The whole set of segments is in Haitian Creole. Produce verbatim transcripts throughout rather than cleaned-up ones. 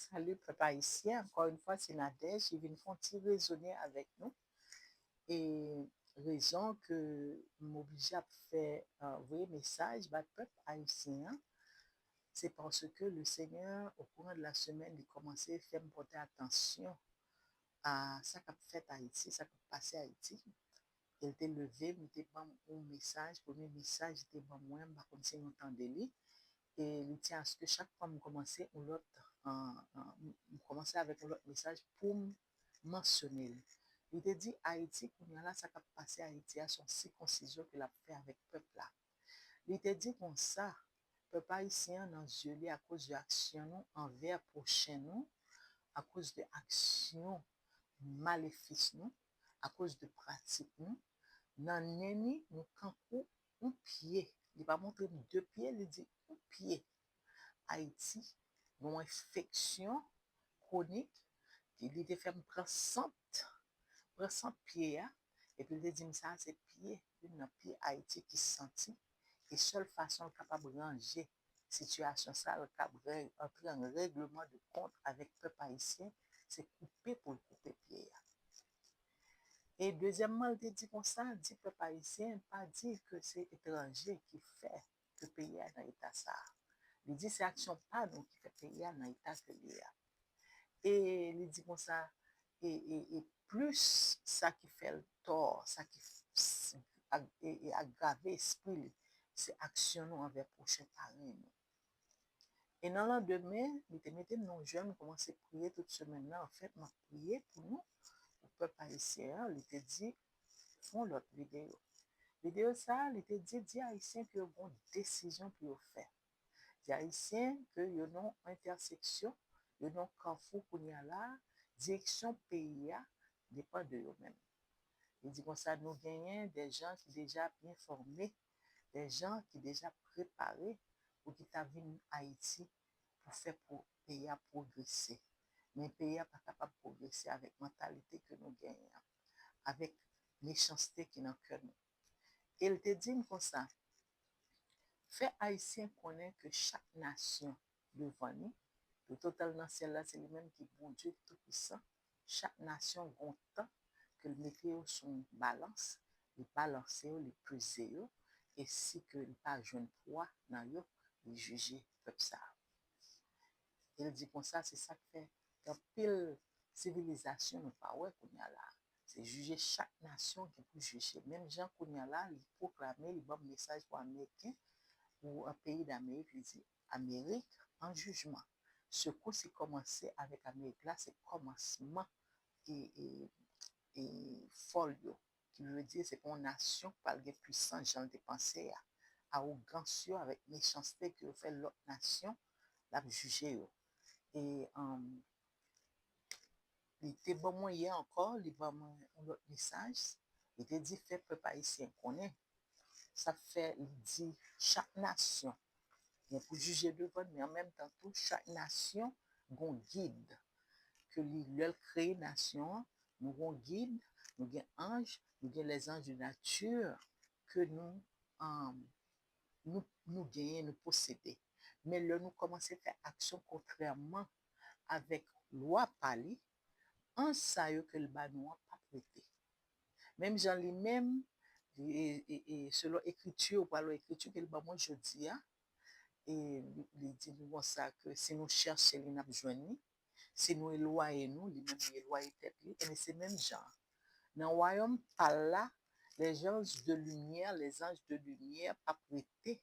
Salut pèp ayisyen, ankò yon fwa se Nadège ki vin fè yon ti rezone avèk nou. E rezon ke m oblije ap fè, euh, voye mesaj ba pèp ayisyen an, se paske le Seigneur, au courant de la semaine, li kòmanse fè m pòte atansyon a sa k ap fèt Ayiti, sa k ap pase Ayiti. E l te leve m, li te ban m yon mesaj, premye mesaj li te ban mwen, m pa konn si nou tande li. E li di aske chak fwa m kòmanse yon lòt, an, an, m kòmanse avèk yon lòt mesaj pou m mansyone l. Li te di Ayiti kounye a la, sa k ap pase Ayiti a, se yon sikonsizyon ke l ap fè avèk pèp la. Li te di konsa, pèp ayisyen an nan zye li akoz de aksyon nou anvè pwochen nou, akoz de aksyon malefis nou, akoz de pratik nou, nan nen ni, nou kankou yon pye. Li pa montre m de pye, li di yon pye. Ayiti, yon enfeksyon kwonik, ki li te fè m pran sant, pran sant pye a, epi li te di m sa se pye, youn nan pye Ayiti ki santi, e sèl fason l kapab ranje sitiyasyon sa, l kab rè-, antre an règleman de kont avèk pèp ayisyen, se koupe pou l koupe pye a. E dezyèmman, l te di konsa, di pèp ayisyen, pa di ke se etranje ki fè ke peyi a nan eta sa a. Li di se aksyon pa nou ki fè peyi a nan eta ke l ye a. E li di konsa, e, e, e plis sa ki fè l tò, sa ki s-, ag-, e, e agrave espri li, se aksyon nou anvè pwochen parèy nou. E nan landemen, li te mete m nan yon jèn, m kòmanse priye tout semèn nan. Anfèt, m ap priye pou nou, pou pèp ayisyen an. Li te di, fè yon lòt videyo. Videyo sa a, li te di, di Ayisyen ke yo gen yon desizyon pou yo fè. Di Ayisyen ke yo nan yon entèseksyon, yo nan yon kafou kounye a la, direksyon peyi a depann de yo menm. Li di konsa, nou genyen de jan ki deja byen fòme, de jan ki deja prepare pou ki ta vin Ayiti pou fè pou peyi a pwogrese. Men peyi a pa kapab pwogrese avèk mantalite ke nou genyen an, avèk mechanste ki nan kè nou. E l te di m konsa, fè Ayisyen konnen ke chak nasyon devan ni, toutotan l nan syèl la, se li menm ki Bondye Toupisan. Chak nasyon gon tan ke l mete yo sou yon balans, li balanse yo, li peze yo, e si ke li pa jwenn pwa nan yo, li jije pèp sa a. E l di konsa, se sa k fè gen anpil sivilizasyon nou pa wè kounye a la. Se jije chak nasyon ki pou jije. Menm jan kounye a la, li pwoklame, li ban m mesaj pou Ameriken, pou an peyi Damerik, li di, Amerik an jijman. Sekou si kòmanse avèk Amerik la, se kòmansman e, e, e fòl yo. Ki vle di, se pa yon nasyon k pral gen pwisans jan l te panse a. Awogans yo avèk mechanste ke yo fè lòt nasyon, l ap jije yo. E, um, li te ban mwen yè ankò, li ban mwen yon lòt mesaj. Li te di fè pèp ayisyen konnen. Sa fè li di chak nasyon gen pou jije devan l, men an menm tan tou, chak nasyon gon gid. Ke li, lè l kreye nasyon an, nou gon gid, nou gen anj, nou gen les anges de nature ke nou, um, nou, nou genyen, nou posede. Men lè nou kòmanse fè aksyon kontrèman avèk lwa pa li, anj sa yo ke l ba nou an p ap rete. Menm jan li menm, e, e, e, selon ekriti, ou pral wè ekriti ke l ban mwen jodi a, e li, li di nou konsa ke si nou chèche li, n ap jwenn li. Si nou elwaye nou, li menm li elwaye tèt li. Ebyen, se menm jan an. Nan wayòm pa l la, les anges de lumière, les anges de lumière p ap rete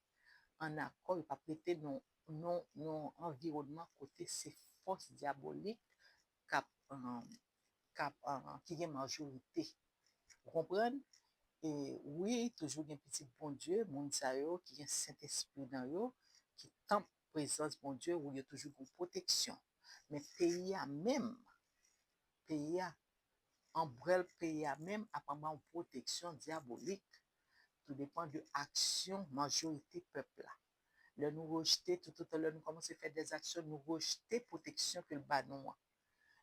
an akò, yo p ap rete nan, nan, nan yon anviwònman kote se fòs dyabolik k ap, um, k ap, um, ki gen majorite. Ou konprann? E wi, toujou gen pitit Bondye, moun sa yo ki gen Sentespri nan yo, ki tanp prezans Bondye, wi, yo toujou gen pwoteksyon. Men peyi a menm, peyi a, anbrèl peyi a menm ap anba yon pwoteksyon dyabolik. Tou depann de aksyon majorite pèp la. Lè nou rejte, toutotan lè nou kòmanse fè dèzaksyon, nou rejte pwoteksyon ke l ba nou an.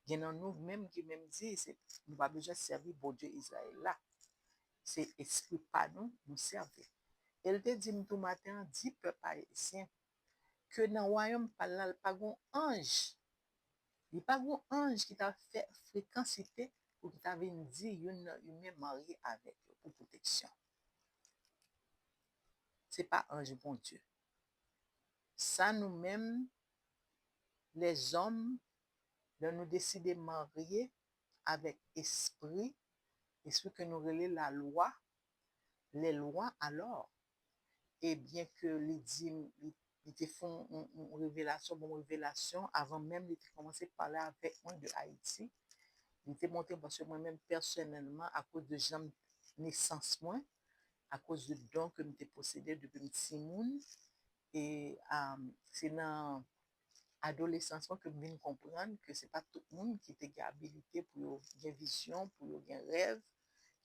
Gen nan nou menm ki menm di, se, nou pa bezwen sèvi Bondye Izrayèl la. Se espri pa nou, nou sèvi. E l te di m tou maten an, di pèp ayisyen ke nan wayòm pa l la, l pa gon anj Li pa gen yon anj ki ta fè frekansite pou ki ta vin di youn nan imen marye avèk yo pou pwoteksyon. Se pa anj Bondye. Sa nou menm, lèzòm, lè nou deside marye avèk espri, espri ke nou rele lalwa, lèlwa, alò, e byen ke li di m, li, li te fè yon, yon, yon revelasyon, bon revelasyon, avan menm li te kòmanse pale avèk mwen de Ayiti, li te montre m, paske mwen menm pèsonèlman, akoz de jan nesans mwen, akoz de don ke m te posede depi m timoun, e um, se nan adolesans mwen ke m vin konprann ke se pa tout moun ki te gen abilite pou yo gen vizyon, pou yo gen rèv,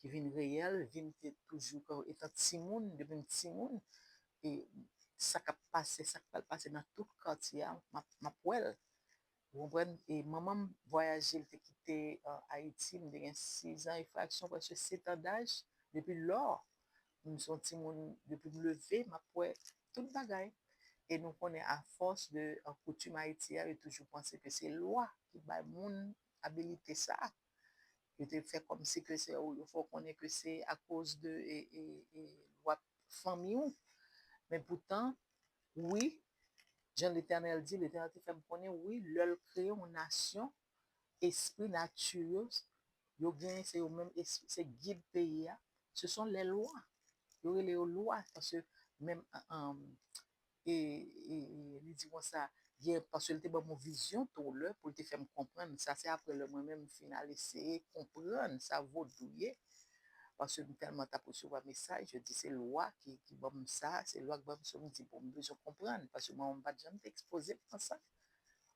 ki vin reyèl, vi m te toujou, etan timoun, depi m timoun, e sa k ap pase, sa k pral pase nan tout katye a, m ap, m ap wè l. Ou konprann? E manman m vwayaje, l te kite uh, Ayiti, m te gen sis an e fraksyon, prèske sèt an daj, depi lò, m se yon timoun, depi m leve, m ap wè tout bagay. E nou konnen afòs de uh, koutim Ayiti a, yo toujou panse ke se lwa ki bay moun abilite sa. Yo te fè kòmsi ke se, yo fè w konnen ke se akoz de e, e, e, lwa fanmi w. Men poutan, wi, jan Letènèl di, Letènèl te fè m konnen, wi, lè l kreye yon nasyon, espri nati yo, yo gen, se yo menm, se gid peyi a, se son lè lwa. Yo rele yo lwa, paske menm, e, e, e li di konsa, gen, paske l te ban m yon vizyon tou lè pou l te fè m konprann. Sa se apre lè mwen menm m fin al eseye konprann sa vodou ye. Paske m tèlman t ap resevwa mesaj, yo di se lwa ki, ki ban m sa, se lwa ki ban m sa, m di bon, m bezwen konprann, paske mwen m pa t janm te ekspoze m nan sa.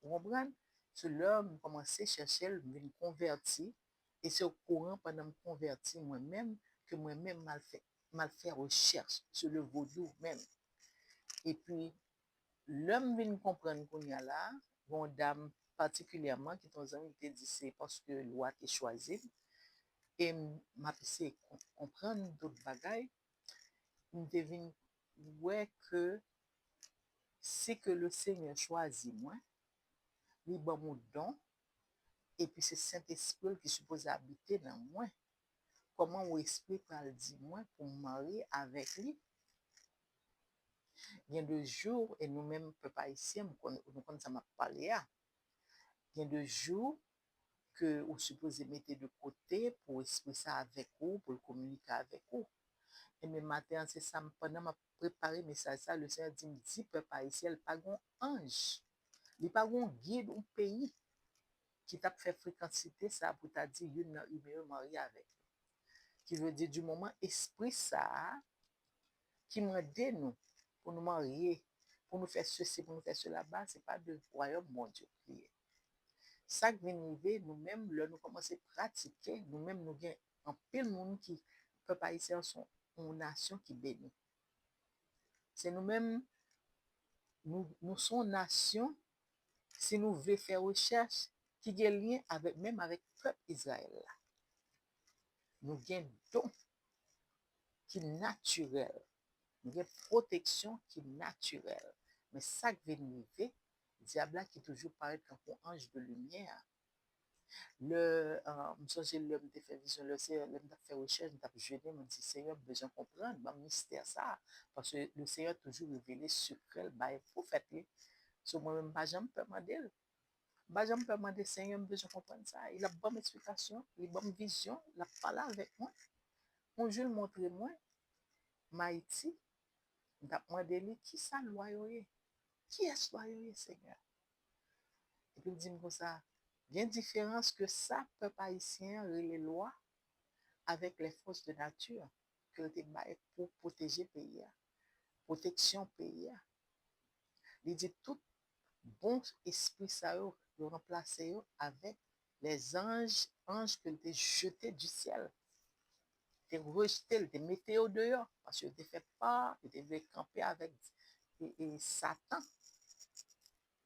Ou konprann? Se lè m kòmanse chèche l, m vin konvèti, e se o kouran pandan m konvèti mwen menm, ke mwen menm m al fè, m al fè rechèch sou le vodou menm. Epi, lè m vin konprann kounye a la, gen yon dam patikilyèman ki te yon zanmi ki te di se paske lwa te chwazi m, e m ap eseye konprann tout bagay, m te vin wè ke si ke le Senyè chwazi mwen, li ban m yon don, epi se Sentespri l ki sipoze abite nan mwen. Kòman yon espri pral di mwen pou m marye avèk li? Gen de jou, e nou menm pèp ayisyen, nou konn sa m ap pale a. Gen de jou ke ou sipoze mete de kote pou espri sa avèk ou, pou l kominike avèk ou. Ebyen, maten an, se sa m, pandan m ap prepare mesaj sa, le Senyè di m, di pèp ayisyen, li pa gen yon anj, li pa gen yon gid, yon peyi ki t ap fè frekansite sa pou ta di youn nan imen yo marye avèk li. Ki vle di, di moman espri sa a ki mande nou pou nou marye, pou nou fè sesi, pou nou fè sela, ba, se pa de wayòm Bondye k li ye. Sa k vin rive, nou menm, lè nou kòmanse pratike, nou menm, nou gen anpil moun ki, pèp ayisyen an se yon nasyon ki beni. Se nou menm, nou, nou se yon nasyon, si nou vle fè rechèch, ki gen lyen avèk, menm avèk pèp Izrayèl la. Nou gen don ki natirèl. Nou gen pwoteksyon ki natirèl. Men sa k vin rive, dyab la ki toujou parèt tankou anj de limyè, lè, uh, m sonje lè m te fè vizyon, lè, lè m t ap fè rechèch, m t ap jene, mwen di, Senyè, m bezwen konprann, ban m mistè sa a. Paske le Senyè toujou revele sekrè l bay pwofèt li. So, mwen menm, m pa janm pè mande l. M pa janm pè mande, Senyè, m bezwen konprann sa. E l ap ban m eksplikasyon, li ban m vizyon, l ap pale avèk mwen. Yon jou, l montre mwen, m Ayiti, m t ap mande li, kisa lwa yo ye? Kiyès lwa yo ye, Senyè? Epi l di m konsa, gen diferans ke sa pèp ayisyen an rele lwa avèk les forces de nature ke l te bay pou pwoteje peyi a, pwoteksyon peyi a. Li di tout bon espri sa yo, yo ranplase yo avèk les anges, anj ke l te jete du ciel. Te rejte l, te mete yo deyò, paske yo te fè pa, yo te vle kanpe avèk e, e Satan.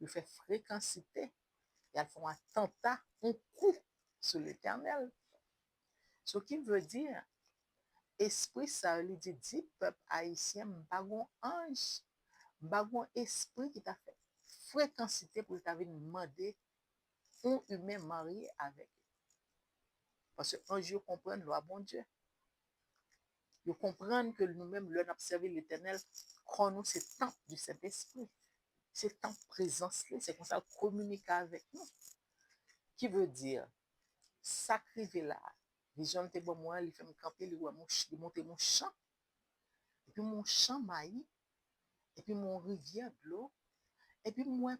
Yo fè frekansite, y al fè yon atanta, yon kou sou Letènèl. So ki vle di, espri sa yo, li di, di pèp ayisyen, m pa gon anj, m pa gon espri ki ta fè frekansite pou l ta vin mande yon imen marye avèk yo. Paske anj yo konprann lwa Bondye. Yo konprann ke nou menm, lè n ap sèvi Letènèl, kò nou se tanp di Sentespri. Se tanp prezans li, se konsa l kominike avèk nou. Ki vle di, sa k rive la a, vizyon l te ban mwen an, li fè m kanpe, li wè m, li montre m yon chan. Epi m wè yon chan mayi, epi m wè yon rivyè dlo, epi m wè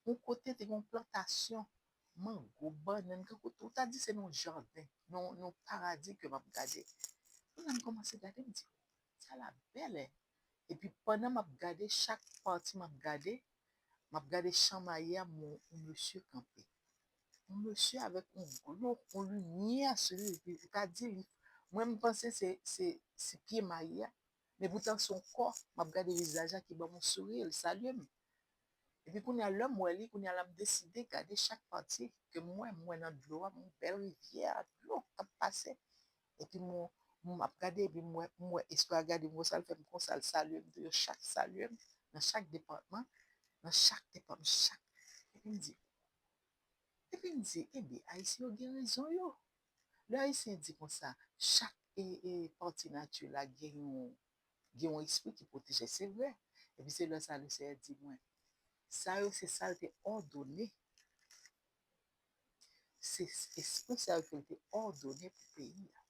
yon kote te gen yon plantasyon mango, bannann, kankou ou ta di se nan yon jaden, nan yon, nan yon paradi ke m ap gade. Kounye a m kòmanse gade, m di, sa la bèl, en. Epi pandan m ap gade, chak pati m ap gade, m ap gade chan mayi a, m wè yon mesye kanpe. Yon mesye avèk yon glo, yon limyè sou li, epi ou ta di li, mwen m panse se, se, se pye mayi a, men poutan se yon kò, m ap gade vizaj la ki ban m yon souri, li salye m. Epi kounye a, lè m wè li, kounye a la m deside gade chak pati ke m wè, m wè nan dlo a, yon bèl rivyè a dlo k ap pase. Epi m, m ap gade, epi m wè, m wè espri a gade m konsa, l fè m konsa, l salye m tou, yo chak salye m, nan chak depatman, nan chak depatman, chak. Epi m di, epi m di, ebyen, Ayisyen yo gen rezon yo. Lè Ayisyen di konsa, chak e, e, pati nati la gen yon, gen yon espri ki pwoteje, se vre. Epi se lè sa Lesenyè di mwen, sa yo se sa l te òdone. Se espri sa yo ke l te òdone pou peyi a.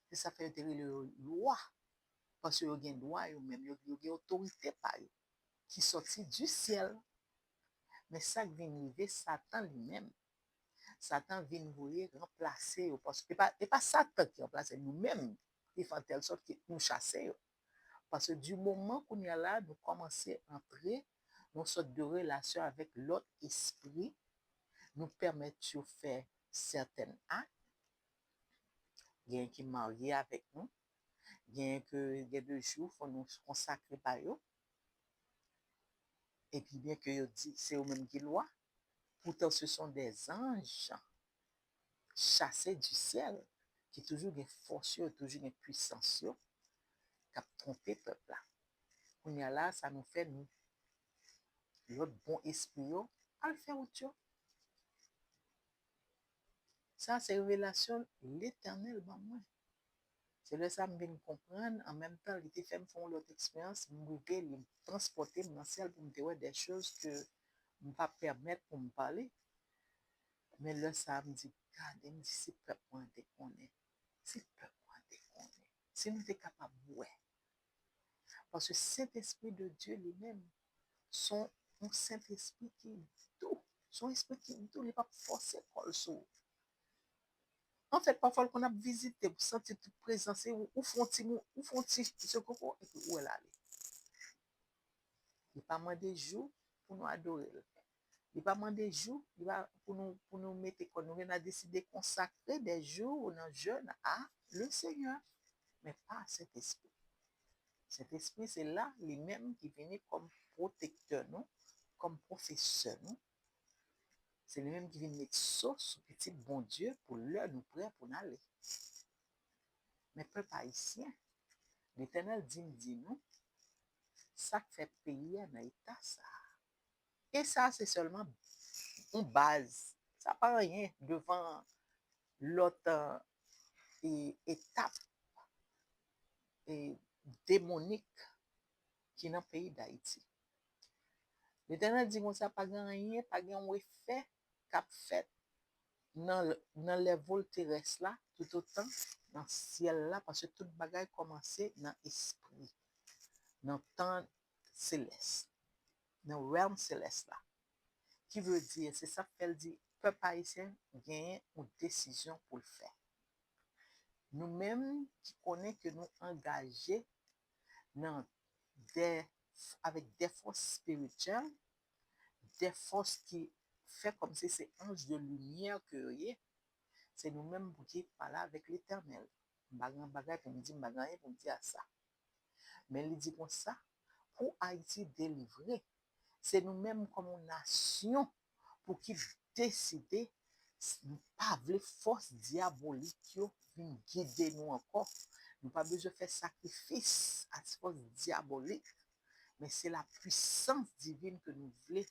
Se sa fè yo te rele yo lwa. Paske yo gen lwa yo menm, yo, yo gen otorite pa yo ki sòti di syèl. Men sa k vin rive, Satan li menm, Satan vin voye ranplase yo. Paske e pa, e pa Satan ki ranplase, nou menm ki fè antèl sòt ke nou chase yo. Paske di moman kounye a la, nou kòmanse antre nan yon sòt de relasyon avèk lòt espri, nou pèmèt yo fè sètèn ak, gen ki marye avèk nou, gen ke gen de jou fò nou konsakre pa yo. Epi byen ke yo di se yo menm ki lwa, poutan se son dè zanj chase di syèl ki toujou gen fòs yo, toujou gen pwisans yo, k ap twonpe pèp la. Kounye a la, sa nou fè, nou, lòt bon espri yo al fè wout yo. Sa se revelasyon Letènèl ban mwen. Se lè sa m vin konprann, an menm tan, li te fè m fè yon lòt eksperyans, m rive, li transpòte m nan syèl pou m te wè de choz ke m pa pèmèt pou m pale. Men lè sa, m di, gade, m di, si pèp mwen te konnen, si pèp mwen te konnen, si nou te kapab wè. Paske Sentespri de Dye li menm, se yon Sentespri ki dou. Se yon espri ki dou, li p ap fòse kò l sou ou. Anfèt, pafwa l konn ap vizite, ou santi tout prezans li, ou, ou fè yon ti mou, ou fè yon ti sekoko, epi ou wè l ale. Li pa mande jou pou nou adore l. Li pa mande jou, li pa pou nou, pou nou mete kò nou, nou deside konsakre de jou nan jèn a le Senyè, men pa Sentespri. Sentespri se la, li menm ki vini kòm pwotektè nou, kòm pwofesè nou. Se li menm ki vin met so sou pitit Bondye pou lè nou prè pou n ale. Men pèp ayisyen, Letènèl di m di nou, sa k fè peyi a nan eta sa a. E sa se sèlman yon baz. Sa pa anyen devan lòt, e, etap, e, demonik ki nan peyi Dayiti. Letènèl di konsa, pa gen anyen, pa gen yon efè k ap fèt nan, nan lèvòl terès la, toutotan nan syèl la, paske tout bagay kòmanse nan espri, nan tan selès, nan realm selès la. Ki vle di, se sa k fè l di, pèp ayisyen genyen yon desizyon pou l fè. Nou menm ki konnen ke nou angaje nan de, avèk de fòs espirityèl, de fòs ki fè kòmsi se anj de limyè ke yo ye, se nou menm pou ki pale avèk Letènèl. M pa gen bagay pou m di, m pa gen anyen pou m di a sa. Men li di konsa, pou Ayiti delivre, se nou menm kòm yon nasyon pou ki deside, nou pa vle fòs dyabolik yo vin gide nou ankò. Nou pa bezwen fè sakrifis a fòs dyabolik, men se lapwisans divin ke nou vle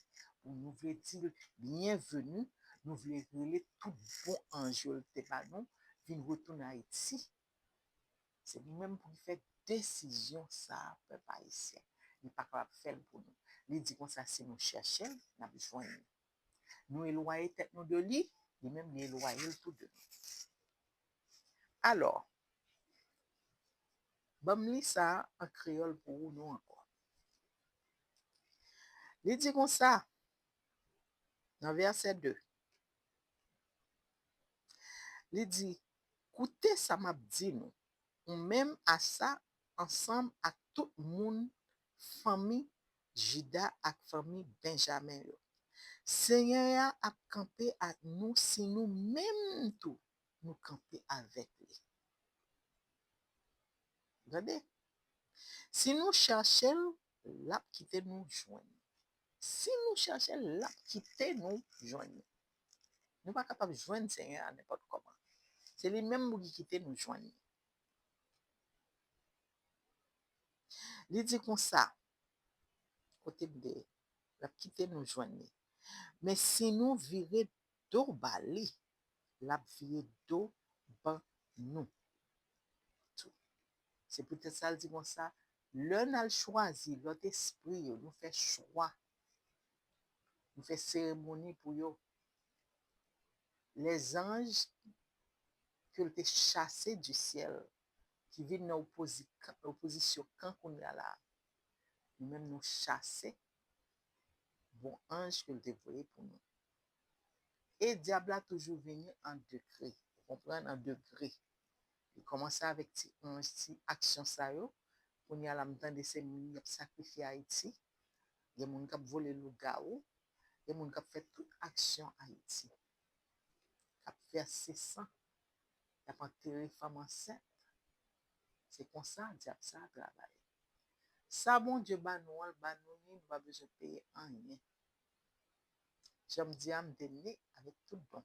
pou nou vle di l byenveni, nou vle rele tout bon anj yo l te ba nou vin retounen Ayiti. Se li menm pou li fè desizyon sa a, pèp ayisyen. Li pa kapab fè l pou nou. Li di konsa, si nou chèche l, n ap jwenn li. Nou elwaye tèt nou de li, li menm li elwaye l tou de nou. Alò, ban m li sa an kreyòl pou ou nou ankò. Li di konsa, nan vèsè de, li di, koute sa m ap di nou, ou menm Asa, ansanm ak tout moun fanmi Jida ak fanmi Benjamen yo. Senyè a ap kanpe ak nou si nou menm tou nou kanpe avèk li. Gade, si nou chèche l, l ap kite nou jwenn li. Si nou chèche l, l ap kite nou jwenn li. Nou pa kapab jwenn Senyè a nenpòt kòman. Se li menm pou ki kite nou jwenn li. Li di konsa, kote m te ye, l ap kite nou jwenn li. Men si nou vire do ba li, l ap vire do ban nou tou. Se poutèt sa l di konsa, lè n al chwazi lòt espri yo, nou fè chwa, nou fè seremoni pou yo, lèzanj ke l te chase di syèl, ki vin nan opozi-, opozisyon kan kounye a la, nou menm nou chase bon anj ke l te voye pou nou. E dyab la toujou vini an degre, ou konprann, an degre. Li kòmanse avèk ti anj, ti aksyon sa yo. Kounye a la, m tande se moun y ap sakrifye Ayiti. Gen moun k ap vole lougawou. Gen moun k ap fè tout aksyon Ayiti. K ap vèse san. Y ap antere fanm ansent. Se konsa dyab sa a travay. Sa Bondye ba nou an, l ba nou li, nou pa bezwen peye anyen. Jan m di a, m te ne avèk tout don.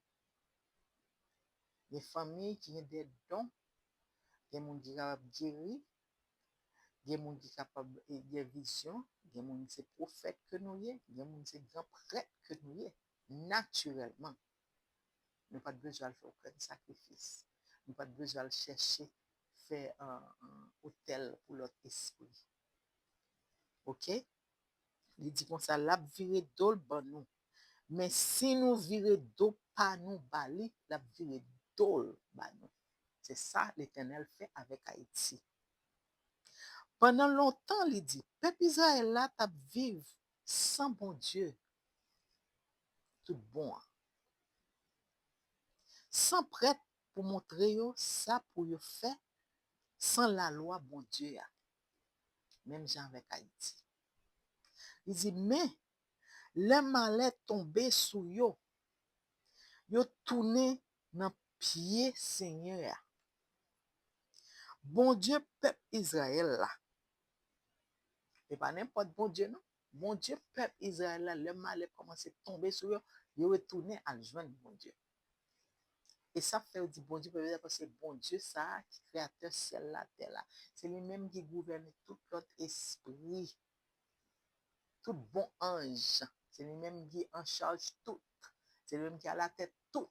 Gen fanmi ki gen de don, gen moun ki kapab geri, gen moun ki kapab, e, gen vizyon, gen moun se pwofèt ke nou ye, gen moun se gran prèt ke nou ye, natirèlman. Nou pa t bezwen al fè okenn sakrifis. Nou pa t bezwen al chèche fè, e, e, otèl pou lòt espri. Oke? Li di konsa, l ap vire do l ban nou. Men si nou vire do pa nou ba li, l ap vire do l ba nou. Se sa Letènèl fè avèk Ayiti. Pandan lontan, li di, pèp Izrayèl la t ap viv san Bondye tout bon an. San prèt pou montre yo sa pou yo fè, san lalwa Bondye a, menm jan avèk Ayiti. Li di, men, lè malè tonbe sou yo, yo tounen nan pye Senyè a, Bondye pèp Izrayèl la. E pa nenpòt Bondye, non. Bondye pèp Izrayèl la, lè malè kòmanse tonbe sou yo, yo retounen al jwenn Bondye. E sa fè yo di Bondye pèp Izrayèl, paske Bondye sa a ki kreyatè syèl la, tè la. Se li menm ki gouvène tout lòt espri, tout bon anj. Se li menm ki an chaj tout. Se li menm ki alatèt tout.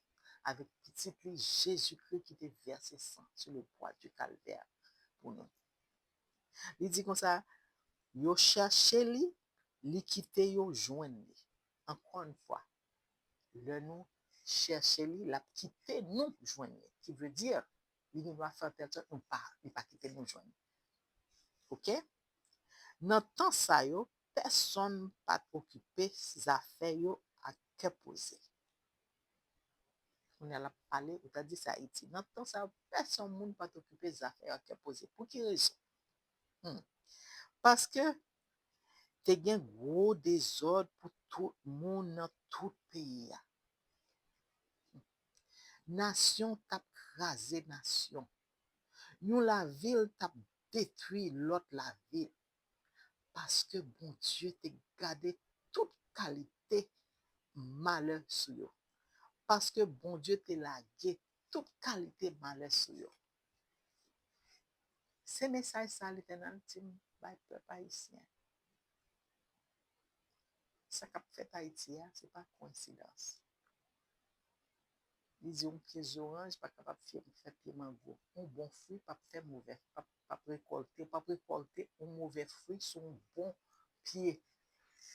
Avèk pitit li, Jezikri ki te vèse san sou le bwa di kalvè pou nou. Li di konsa, yo chèche li, li kite yo jwenn li. Ankò yon fwa, lè nou chèche li, l ap kite nou jwenn li. Ki vle di, li gen dwa fè pèsòn nou pa, li pa kite nou jwenn li. Oke? Nan tan sa yo, pèsòn pa t okipe zafè yo ak kè poze. Kounye a l ap pale, ou ta di se Ayiti. Nan tan sa yo, pèsòn moun pa t okipe zafè yo ak kè poze. Pou ki rezon? Hmm. Paske te gen gwo dezòd pou tout moun nan tout peyi a. Nasyon t ap kraze nasyon. Yon lavil t ap detwi lòt lavil. Paske Bondye te gade tout kalite malè sou yo. Paske Bondye te lage tout kalite malè sou yo. Se mesaj sa Letènèl di m bay pèp ayisyen. sa k ap fèt Ayiti a, se pa koyensidans. Li di yon pye zoranj pa kapab fye, fè pye mango. Yon bon fwi p ap fè movè, p ap, p ap rekòlte, p ap rekòlte yon movè fwi sou yon bon pye,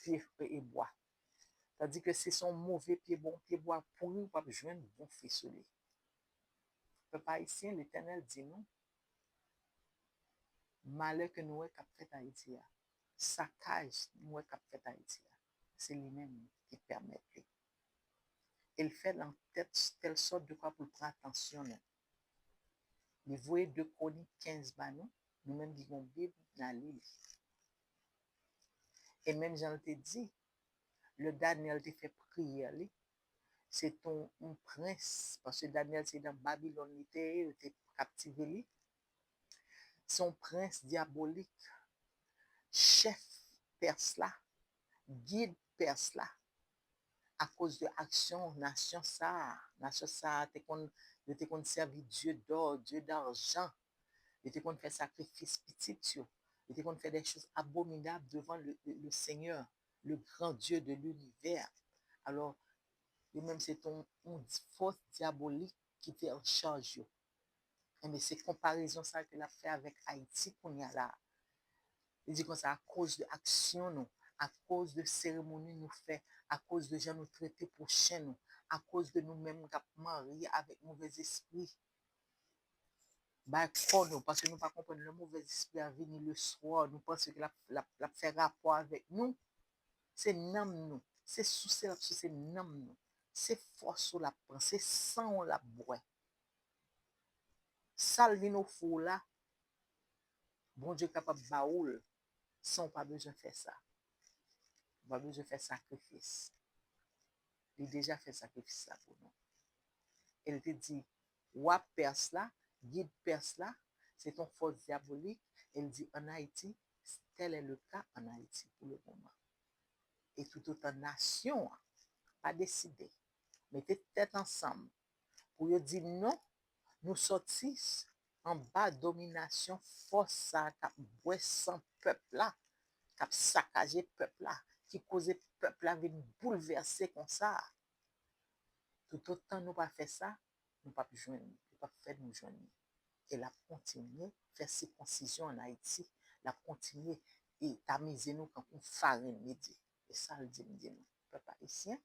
pye e bwa. Tandike si se yon move pye bwa, yon pye bwa pouri, ou p ap jwenn bon fwi sou li. Pèp ayisyen, Letènèl di nou, malè ke nou wè k ap fèt Ayiti a, sakaj nou wè k ap fèt Ayiti a, se li menm ki pèmèt li. E l fè l an tèl, tèl sòt dekwa pou l pran atansyon nou. Li voye de Kwonik kenz ba nou, nou menm ki gen yon Bib, n a li li. E menm jan l te di, lè Danyèl te fè priyè li, se t on, yon prens, paske Danyèl se nan Babilòn li te ye, yo te kaptive li. Se yon prens dyabolik, chèf Pès la, gid Pès la, akoz de aksyon nasyon sa a. Nasyon sa a te konn, yo te konn sèvi dye dò, dye dajan. Yo te konn fè sakrifis pitit yo. Yo te konn fè de choz abominab devan le, le, le Seigneur, le grand Dieu de l'univers. Alò, yo menm se t on, on fòs dyabolik ki te an chaj yo. Enben, se konparezon sa ke l ap fè avèk Ayiti kounye a la. Li di konsa, akoz de aksyon nou, akoz de seremoni nou fè, akoz de jan nou trete pwochen nou, akoz de nou menm k ap marye avèk movèzespri, bay kò nou, paske nou pa konprann lè movèzespri a vini le swa, nou panse ke l ap, l ap, l ap fè rapò avèk nou. Se nanm nou, se souse l ap souse nanm nou, se fòs ou l ap pran, se san w l ap bwè. Sa l vin ofri w la, Bondye kapab ba ou l san w pa bezwen fè sa. Ou pa bezwen fè sakrifis. Li deja fè sakrifis la pou nou. E l te di, wa Pès la, gid Pès la, se t on fòs dyabolik, e l di, an Ayiti, tel est le cas en Haïti pour le moment. E toutotan nasyon an pa deside mete tèt ansanm pou yo di non, nou sòti anba dominasyon fòs sa a k ap bwè san pèp la, k ap sakaje pèp la, ki koze pèp la vin boulvèse konsa. Toutotan nou pa fè sa, nou p ap jwenn li, li p ap fè nou jwenn li. E l ap kontinye fè sikonsizyon ann Ayiti, l ap kontinye e tamize nou tankou farin, li di. E sa l di m di nou, pèp ayisyen,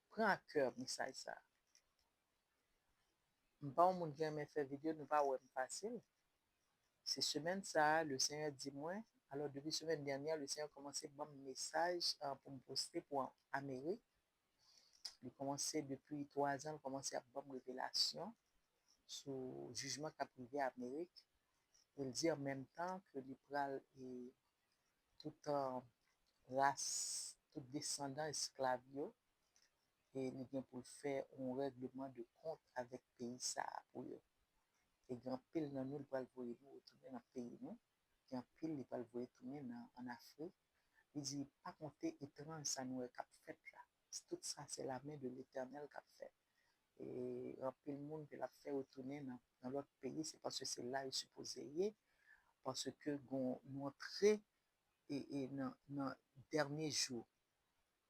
pran a kè mesaj sa a. M pa yon moun ki renmen fè videyo, nou pa wè m fasil. Se semèn sa a, le Senyè di mwen, alò depi semèn dènyè, le Senyè kòmanse ban m mesaj, ah, pou m poste pou Amerik. Li kòmanse depi twa zan, li kòmanse ap ban m revelasyon sou jijman k ap rive Amerik. E l di an menm tan ke li pral, e, tout, ah, ras, tout desandan esklav yo, e li gen pou l fè yon règleman de kont avèk peyi sa a pou yo. E gen anpil nan nou, li pral voye nou retounen nan peyi nou. Gen anpil li pral voye tounen nan, ann Afrik. Li di, pa konte etranj sa nou wè k ap fèt la. Tout sa, se la men de Letènèl k ap fèt. E anpil moun ke l ap fè retounen nan, nan lòt peyi, se paske se la yo sipoze ye, paske gon, nou antre e, e nan, nan dènye jou,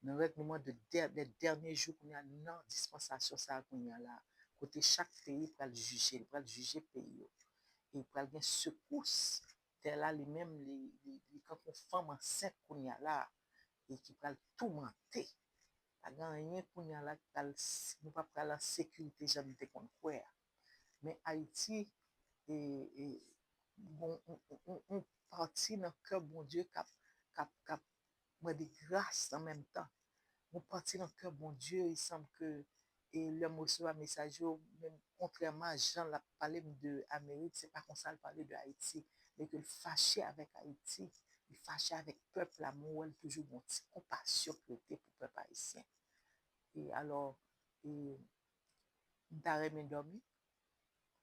nan règleman de dè-, de dènye jou kounye a, nan dispansasyon sa a kounye a la, kote chak peyi pral jije, li pral jije peyi yo. E pral gen sekous. Tè la li menm, li, li, li tankou fanm ansent kounye a la, e ki pral toumante. Pa gen anyen kounye a la ki pral, nou pa pral an sekirite jan nou te konn kwè a. Men Ayiti, e, e, gon, on, on, on, on pati nan kè Bondye k ap, k ap, k ap mande gras an menm tan. Yon pati nan kè Bondye, il semble que, e lè m resevwa mesaj yo, menm kontrèman a jan l ap pale m de Amerik, se pa konsa l pale de Ayiti. Men ke l fache avèk Ayiti, li fache avèk pèp la, men w wè l toujou gen yon ti konpasyon ki rete pou pèp ayisyen. E alò, e, m ta renmen dòmi,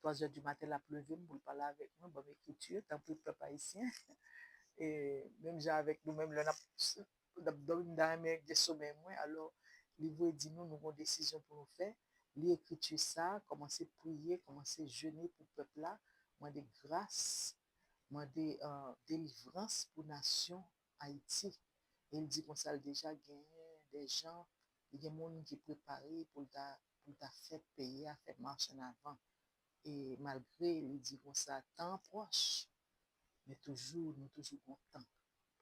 twa zè di maten l ap leve m pou l pale avèk mwen, ban m ekriti, tanpri pèp ayisyen. E menm jan avèk nou menm, lè n ap, n ap dòmi, m ta renmen gen somèy mwen. Alò, li voye di nou, nou gen yon desizyon pou nou fè. Li ekriti sa, kòmanse priye, kòmanse jene pou pèp la, mande gras mande uh, delivrans pou nasyon Ayiti. E l di konsa l deja genyen de jan, li gen moun ki prepare pou l ta, pou l ta fè peyi a fè mach an avan. E malgre li di konsa tan pwòch, men toujou, nou toujou gon tan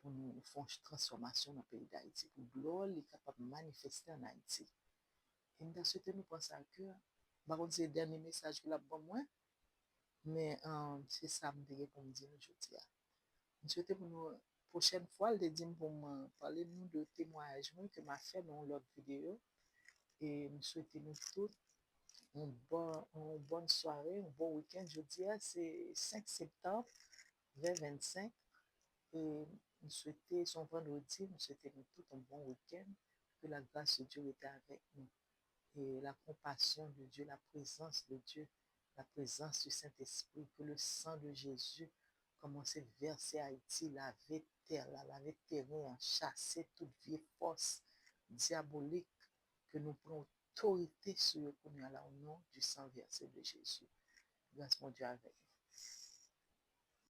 pou nou fè yon transfòmasyon nan peyi Dayiti, pou glwa li kapab manifeste ann Ayiti. E m ta swete nou pran sa a kè. M pa konn si se dènye mesaj ke l ap ban mwen, men um, se sa m te gen pou m di nou jodi a. M swete pou nou, pwochèn fwa, l te di m pou m pale nou de temwayaj mwen ke m a fè nan yon lòt videyo. E m swete nou tout yon bon, yon bòn sware, yon bon wikenn. Jodi a, se senk septanm, ven vennsenk. E m swete, se yon vandredi, m swete nou tout yon bon wikenn. Que la grâce de Dieu rete avèk nou. Et la compassion de Dieu, la présence de Dieu, la présence du Saint-Esprit, que le sang de Jésus kòmanse vèse Ayiti, lave tè la, lave teren an, chase tout vye fòs dyabolik ke nou pran otorite sou yo kounye a la, au nom du sang versé de Jésus. Gras Bondye avèk nou.